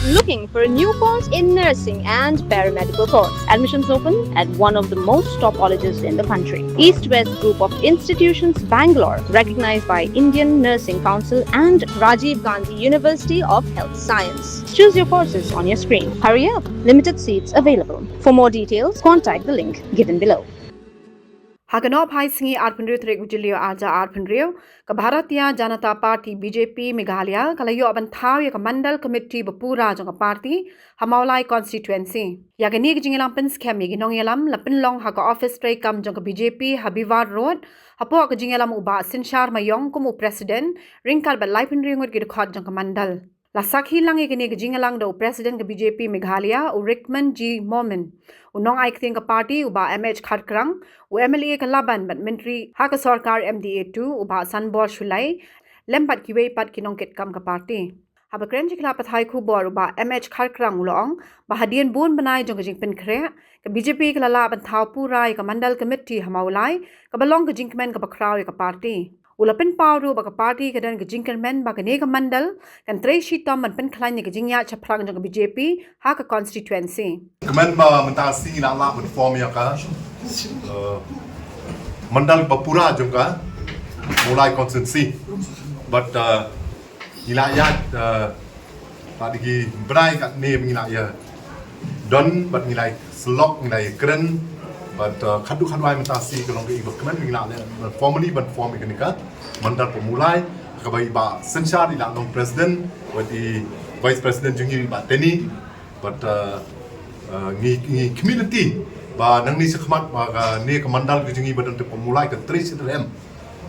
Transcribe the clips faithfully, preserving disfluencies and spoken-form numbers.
Looking for a new course in nursing and paramedical course? Admissions open at one of the most top colleges in the country. East West Group of Institutions, Bangalore, recognized by Indian Nursing Council and Rajiv Gandhi University of Health Science. Choose your courses on your screen. Hurry up, limited seats available. For more details, contact the link given below. Ha ka nohphai sngi arphew hynriew tarik u Jylliew arhajar arphew hynriew, ka Bharatiya Janata Party, B J P, Meghalaya ka la ïoh ban thaw ïa ka Mandal Committee ba pura jong ka party ha Mawlai constituency. Ïa kane ka jingïalang pynskhem ïa ki nongïalam la pynlong ha ka office treikam jong ka B J P ha Biwar Road, hapoh ka jingïalam u Bah Synshar Maïong kum u president, ryngkat bad laiphew hynriew ngut ki dkhot jong ka mandal. La sakhi lang ïa kane ka jingïalang da u president ka B J P Meghalaya, u Rickman G Momin, u nongai ktien ka party u Bah M H Kharkrang, u M L A ka Laban bad myntri ha ka sorkar M D A two u Bah Sanbor Shullai, lem bad kiwei pat ki nongkitkam ka party. Haba kren sha ki lad pathai khubor u Bah M H Kharkrang u la ong ba hadien bun bnai jong ka jingpynkhreh, ka B J P ka la lah ban thaw pura ïa ka Mandal Committee ha Mawlai, kaba long ka jingkmen kaba khraw ïa ka party. U la pynpaw ruh ba ka party ka don ka jingkyrmen ba kane ka mandal kan trei shitom ban pynkhlaiñ ïa ka jingïaid shaphrang jong ka B J P ha ka constituency. Kmen ba mynta sngi la lah ban form ïa ka, uh, mandal ba pura jong ka Mawlai constituency. But, uh, ngi la ïaid, uh, Bad ki bnai katne ngi la ïa don, bad ngi la ïa syllok, ngi la ïa kren. Bad, uh, khadduh khadwai mynta sngi ka long ka i ba kmen ngi la ïa formally ban form ïa kane ka mandal ba Mawlai, kaba i Bah Synshar i la long president, bad i vice president jong ngi i Bah Teni. Bad, uh, uh, ngi, ngi community ba nangne shakhmat ba kane ka mandal ka jong ngi ba don te ba Mawlai kan trei shitrhem.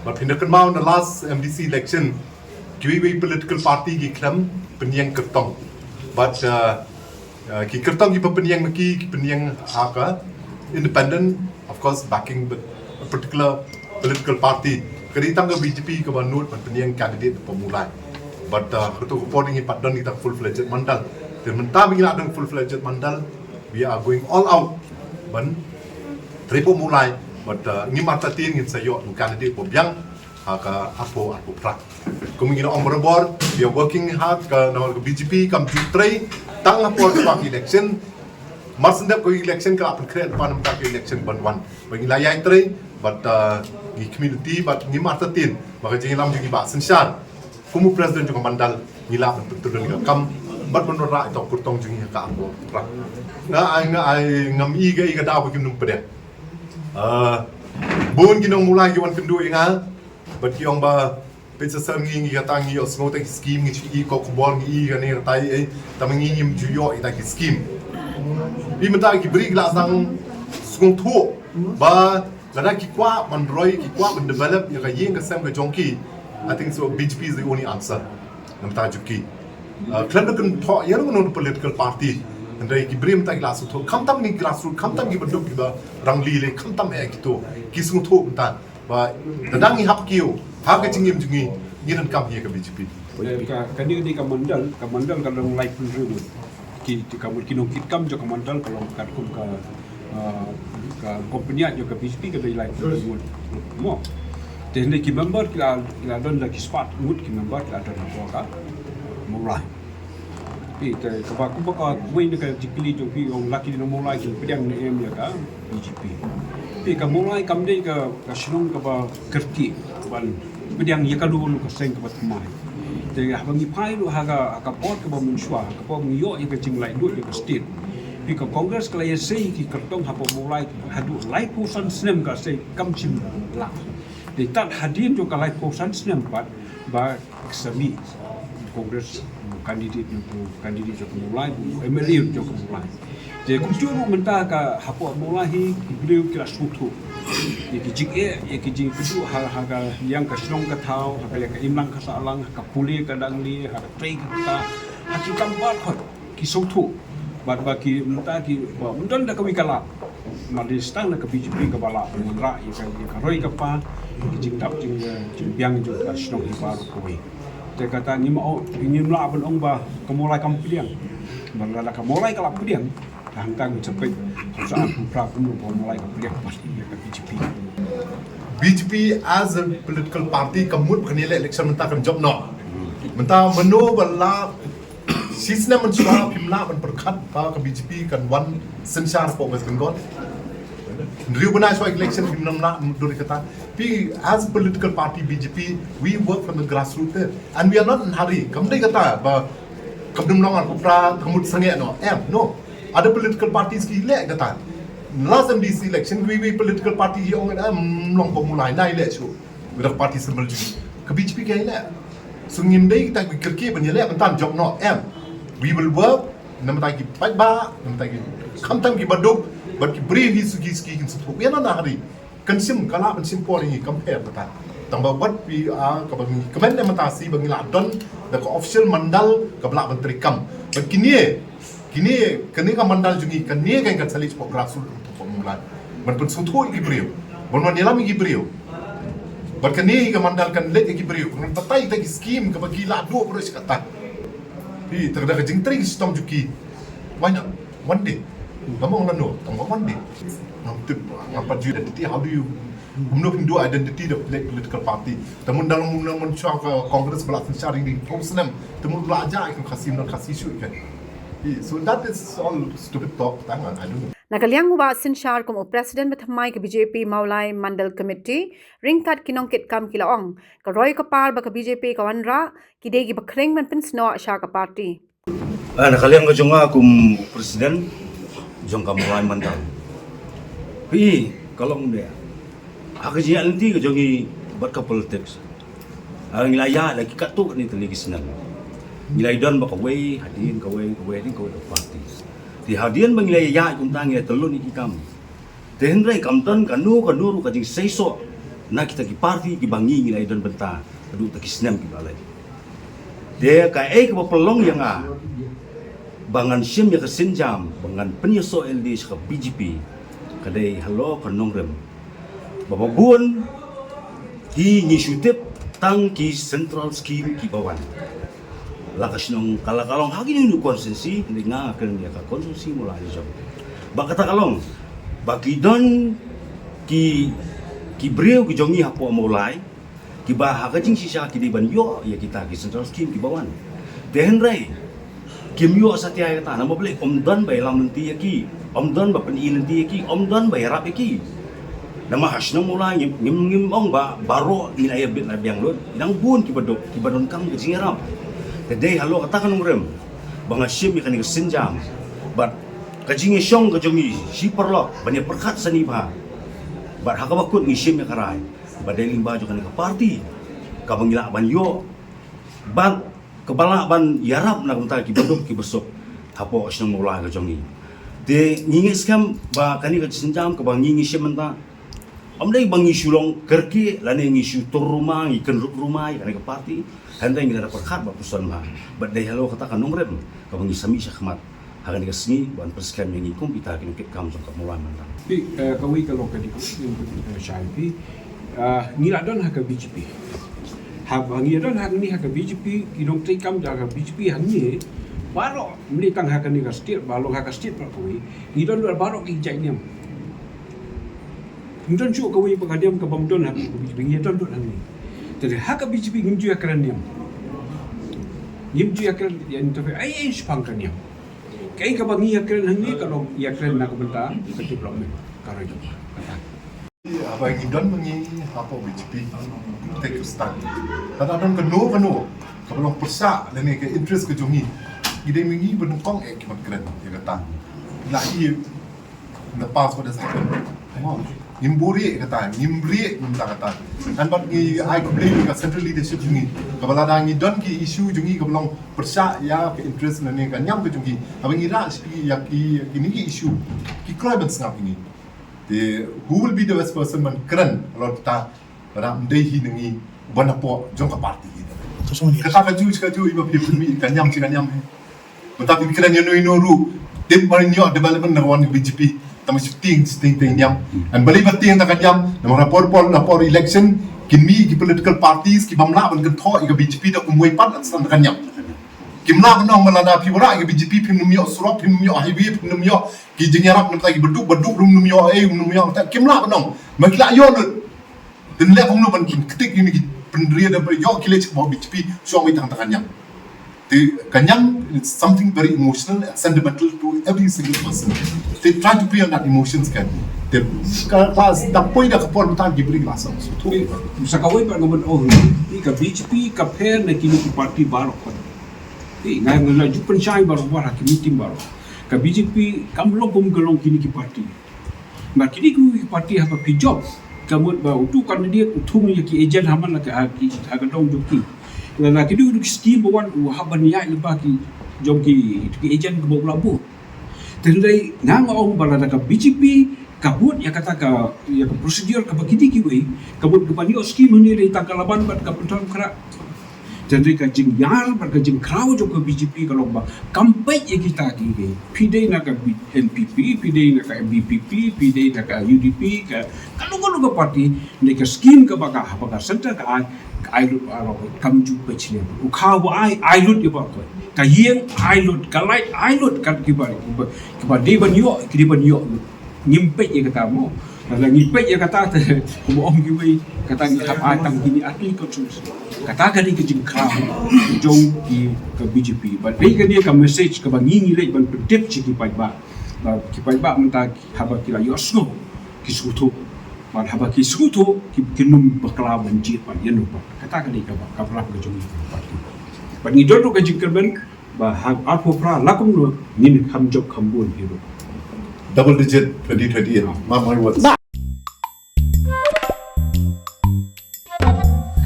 Bad phin da kynmaw na last M D C election, kiwei kiwei political party ki khlem pynïeng kyrtong. But, uh, uh, ki kyrtong kiba pynïeng na ki, ki pynïeng ha ka independent, of course, backing, but a particular political party. Ka dei tang ka B J P kaba nud ban pynïeng candidate ba Mawlai. But, uh, kato ka por ngi pat don kita full-fledged mandal. Te mynta ba ngi la don full-fledged mandal, we are going all out ban trei ba Mawlai. But, uh, ngim artatien ngin sa ïoh u candidate ba biang ha ka arphew arphew phra. Kum ngi la ong barabor, we are working hard, ka namar ka B J P kam ju trei tang ha por ka election. Mar syn dep ka election ka la pynkhreh pan mynta ka election ban wan. Ba ngi la ïai trei bad, uh, ngi community bad ngim artatien ba ka jingïalam jong ngi Bah Synshar kum u president jong ka mandal ngi lah ban pyntrei ïa ka kam bad ban wanrah ïa ka kyrtong jong ngi ha ka arphew phra. Nga ai, nga ai, ngam i ka, i ka daw ba kim nym pdiang. Uh, bun ki nong Mawlai ki wan kynduh ïa nga bad ki ong ba pynshai sha ngi, ngi kata ngi ïohsngew tang ki scheme, ngi shu i ka khubor, ngi i kane kata, eh, tang ngi ngim ju ïoh ita ki scheme. Te mynta ki briew ki la sdang sngewthuh ba lada ki kwah ban roi, ki kwah ban develop ïa ka ïing ka sem ka jong ki. I think so B J P is the only answer. Namar ta jong ki, uh, khlem da kynthoh ïa nongno political party. Hynrei ki briew mynta ki la sngewthuh, khamtam ngi grassroot, khamtam ki baduk kiba rangli lei, khamtam eh kito ki sngewthuh mynta. Ba tang ngi hap kiew ha ka jingim jong ngi, ngi donkam hi ïa ka B J P. Eh, ka, kane ka dei ka mandal, ka mandal ka long laiphew hynriew ngut. Ki, ki, ka, ki nongkitkam jong ka mandal ka long katkum ka, ah, ka company jong ka B J P ka dei laiphew hynriew ngut. Mo. Te hynrei ki member ki la, ki la don da ki spah ngut ki member ki la don hapoh ka Mawlai. Te, te, kaba, kaba ka wei na ka jingkylli jong phi, ong la ki nong Mawlai kin pdiang ne em ïa ka B J P. Te ka Mawlai kam dei ka, ka shnong kaba kyrkieh ban pdiang ïa ka lum ka seng kaba thymmai. Te haba ngi phai ruh ha ka, ha ka por kaba mynshuwa, ha ka por ngi ïoh ïa ka jinglaitluid ïa ka state. Phi, ka Congress ka la ïasei ki kyrtong hapoh Mawlai haduh laiphew san snem ka sei kam shym lah. Te tad hadien jong ka laiphew san snem pat ba ka sa mih Congress candidate, candidate jong ka Mawlai, M L A jong ka Mawlai. Te kumjuh ruh mynta ka hapoh Mawlai hi ki briew ki la sngewthuh ïa ki jingeh, ïa ki jingkyrduh ha, ha ka liang ka shnong ka thaw, ha ka liang ka imlang ka sahlang, ha ka pule ka dangle, ha ka trei ka ktah, ha ki kam baroh ki sngewthuh. Bad ba ki mynta ki ba ym don da kawei ka lad. Namar dei tang na ka B J P kaba lah ban wanrah ïa ka, ïa ka roi ka par, ïa ka jingdap jing, jingbiang jong ka shnong hi baroh kawei. Te kata ngim, ngim lah ban ong ba ka Mawlai kam pdiang. Namar lada ka Mawlai ka la pdiang, te hangta ngin sa peit, sa pynpra kumno ba ka Mawlai ka pdiang pat ïa ka B J P. B J P as a political party kam mut ba kane ka election mynta kan jop noh. Mynta mano ba lah Shi snem mynshuwa phim lah ban pyrkhat ba ka B J P kan wan synshar hapoh West Bengal. Hynriew bnai shuwa election phim lah ban dur ïa kata. Phi, as a political party B J P, we work from the grassroots there. And we are not in hurry. Kam dei kata ba kam dum long ar kupra, kam mut sangeh noh. Em, no. Other political parties ki leh kata. Last M D C election, we, we political party ïa ong em long ba mulai nai leh shuh. Without party symbol jong ka B J P ka leh. So ngim dei kita ki kyrkieh ban ïaleh ban tan jop noh em. We will work, namar ki paidbah, namar ki khamtam ki baduk, bad ki briew hi suki suki kin suk. We are not in a hurry. Kan shim ka lah ban shim por ïa ngi kam pher kata. Tang ba wat pi a ka ba ngi kmen ne mynta shi ba ngi lah don da ka official mandal ka ba lah ban treikam. Bad kine, kine, kane ka mandal jong ngi, kane ka kan sa leit shapoh grassroots, shapoh mawlai. Ban pynsngewthuh ïa ki briew, ban wan ïalam ïa ki briew. Bad kane ka mandal kan leit ïa ki briew, ban batai ïa ki skim ka ba ki lah duh briew shi katta. Phi, tang da ka jingtrei ki shitom jong ki. Why not? One day. Ngam ong lano, tang ba one day. Ngam tip, ngam pat ju identity, how do you, kumno phin duh identity da leh political party? Te mut da long, mut da long mynshuwa ka Congress ba la synshar ïa ngi phew snem. Te mut ba la jah ïa ka Khasi, mut Khasi shuh ïa ka. Phi, so that is all stupid talk, tang, I don't know. Na ka liang u Bah Synshar kum u President bathymmai ka B J P Mawlai Mandal Committee, ryngkat ki nongkitkam ki la ong, ka roi ka par ba ka B J P ka wanrah, ki dei ki ba khring ban pynsnoh sha ka party. Ah, na ka liang ka jong nga kum u President jong ka Mawlai Mandal. Phi, ka long de. Ha ka jingïaid lynti ka jong ngi bad ka politics. Ah, ngi la ïaid la ki katto katne tylli ki snem. Ngi la ïadon bad kawei hadien kawei, kawei hadien kawei ka party. Te hadien ba ngi la ïaid kumta ngi la tyllun ïa ki kam. Te hynrei kam don kano kano ruh ka jingseisoh na kita ki party ki ba ngi ngi la ïadon bynta haduh ta ki snem ki ba la leit. Te kaei ka ba pynlong ïa nga ba ngan shim ïa ka sienjam ba ngan pynïasoh ïalade sha ka B J P, ka dei halor ka nongrim ba ba bun hi ngi shu tip tang ki central scheme ki ba wan. La ka shnong ka la ka long ha kine ki constituency, hynrei nga kren ïa ka constituency Mawlai jong. Ba kata ka long ba ki don ki, ki briew ki jong ngi hapoh Mawlai, ki ba ha ka jingshisha ki dei ban ïoh ïa kita ki central scheme ki ba wan. Te hynrei kim ïoh satia ïa kata, namar balei? Ym don ba ïalam lynti ïa ki, ym don ba pyni lynti ïa ki, ym don ba ïarap ïa ki. Namar ha shnong Mawlai ngim, ngim, ngim ong ba baroh ngi la ïa bit la biang lut. Ngi dang bun ki ba duk, ki ba donkam ka jingïarap. Te dei halor kata ka nongrim ba nga shim ïa kane ka sienjam bad ka jingïashong ka jong ngi shi paralok ban ïa pyrkhat sani bha. Bad ha kaba kut ngi shim ïa ka rai ba dei lyngba jong kane ka party ka ba ngi lah ban ïoh bad ka ba lah ban ïarap na ka bynta ki ba duk ki ba suk hapoh shnong Mawlai ka jong ngi. Te ngi ngeit skhem ba kane ka sienjam ka ba ngi ngi shim mynta, ym dei ba ngi shu long kyrkieh lane ngi shu tur ruma, ngi kynrup ruma ïa kane ka party. Hynrei ngi la da pyrkhat bad pyrshang bha bad dei halor kata ka nongrim ka ba ngi sa mih shakhmat ha kane ka sngi ban pyrshang ïa ngi kum kita ki nongkitkam jong ka Mawlai Mandal. Phi, eh, kawei ka long ka dei ka, eh, shai phi. Ah, ngi la don ha ka B J P. Ha, ngi la don ha ngi ha ka B J P, ki nongtrei kam jong ka B J P ha ngi. Baroh, ym dei tang ha kane ka state, ba long ha ka state baroh kawei. Ngi don baroh ki jait niam. Ym don shuh kawei pat ka niam ka bym don ha ka B J P, ngi don don ha ngi. Te ha ka B J P ngim ju ïakren niam. Ngim ju ïakren ïa interview ai ai shaphang ka niam. Kaei kaba ngi ïakren hangne ka long ïakren na ka bynta ka development ka roi jong ka. Haba ngi don ma ngi hapoh B J P te ka stand. Lada don kano kano kaba long pyrshah lane ka interest ka jong ngi, ngi dei ma ngi ba nyngkong eh ki ban kren ïa kata. La i in the past what has happened. Ngim buhrieh kata, ngim rieh mynta kata. Ngan bad ngi ai khublei ïa ka central leadership jong ngi. Kaba lada ngi don ki issue jong ngi kaba long pyrshah ïa ka interest lane ka niam ka jong ngi, haba ngi rah sha ki ïa ki, kine ki issue, ki kloi ban sngap ïa ngi. Te who will be the best person ban kren halor kata? Lada ym dei hi na ngi uban hapoh jong ka party hi. Kata kajuh kajuh iba phi pynmih ka niam shi ka niam hi. Mynta phi kren ïano ïano ruh, tip ba ïoh development na ka wan B J P. Tang ba shifting shifting te niam. Ngan balei ba tieng ta ka niam? Namar ha por por, ha por election kin mih ki political parties ki bym lah ban kynthoh ïa ka B J P da kumwei pat, ngan sdang ta ka niam. Kim lah ban ong ba lada phi wanrah ïa ka B J P phim nym ïoh surok, phim nym ïoh highway, phim nym ïoh ki jingïarap na ka bynta ki baduk, baduk ruh ym nym ïoh ei, ym nym ïoh. Kim lah ban ong. Ma ki lah ïoh lut. Te leh kumno ban kyntait ïa kine ki pynriah da ba ïoh ki leit shapoh B J P, shuwa mih tang ta ka niam. Te ka ñiang is something very emotional and sentimental to every single person. They try to play on that emotions kan. Te ka, ka da poi da ka por mynta ki briew la song. So to. Sa kawei pat nga ban ong, ka B J P ka pher na kine ki party baroh. Nga nga la ju pynshai baroh baroh ha ki meeting baroh. Ka B J P kam long kum ka long kine ki party. Ba kine ki party haba phi jop, ka mut ba utu u candidate u thung ïa ki agent ha man la ka, ha ki, ha ka dong jong ki. La, la kine ki scheme ba wan u hap ban ïaid lyngba ki jong ki, ki agent kiba u la buh. Te hynrei nga nga ong ba lada ka B J P ka bud ïa kata ka, ïa ka procedure kaba kine kiwei, ka bud kaba ïoh scheme hangne dei tang ka Laban bad ka Pynthorumkhrah. Te hynrei ka jingïar bad ka jingkhraw jong ka B J P ka long ba kam peit ïa kita ki, ki. Phi dei na ka B-, N P P, phi dei na ka V P P, phi dei na ka U D P, ka, ka long ka long ka party, ne ka scheme kaba ka, haba ka centre ka ai, ka ai lut baroh, kam ju peit shuh. U khaw ba ai, ai lut ïa baroh. Ka ïing ai lut, ka light ai lut, kat kiba, kiba, kiba dei ban ïoh, ki dei ban ïoh. Ngim peit ïa kata mo. Lada ngi peit ïa kata te, kumba ong kiwei, kata ngi hap ai tang kine article. Kata ka dei ka jingkhraw jong ki ka B J P. Bad dei kane ka message kaba ngi ngi leit ban pyntip sha ki paidbah. Ba ki paidbah mynta haba ki la ïohsngew ki sngewthuh. Bad haba ki sngewthuh ki, kin ym bakla ban jied ban ïa u pat. Kata ka dei kaba, kaba rap ka jong ngi. Bad ngi don ruh ka jingkyrmen ba ha arphew phra la kumno ngin kham jop kham bun hi ruh. Double digit twenty twenty-eight. Mark my words.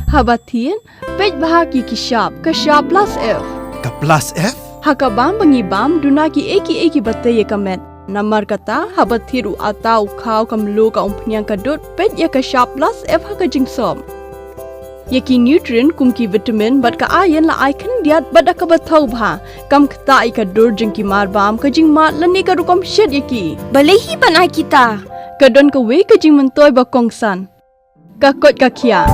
Haba thied, peit bha ki ki shap, ka shap plus F. Ka plus F? Ha ka bam ba ngi bam, duna kiei kiei kiba tei ïa ka met. Namar kata, haba thied u atta, u khaw, ka mluh, ka umphniang, ka dud, peit ïa ka shap plus F ha ka jingsop. Ïa ki nutrient kum ki vitamin bad ka iron la ai khyndiat bad da kaba thaw bha. Kam ktah ïa ka dur jong ki marbam, ka jingmad lane ka rukom shet ïa ki. Balei hi ban ai kita? Ka don kawei ka jingmyntoi ba kongsan. Ka koit ka khiah.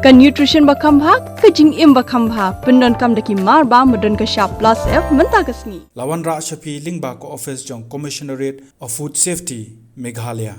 Ka nutrition ba kham bha, ka jingim ba kham bha. Pyndonkam da ki marbam ba don ka shap plus F mynta ka sngi. La wanrah sha phi lyngba ka office jong Commissionerate of Food Safety, Meghalaya.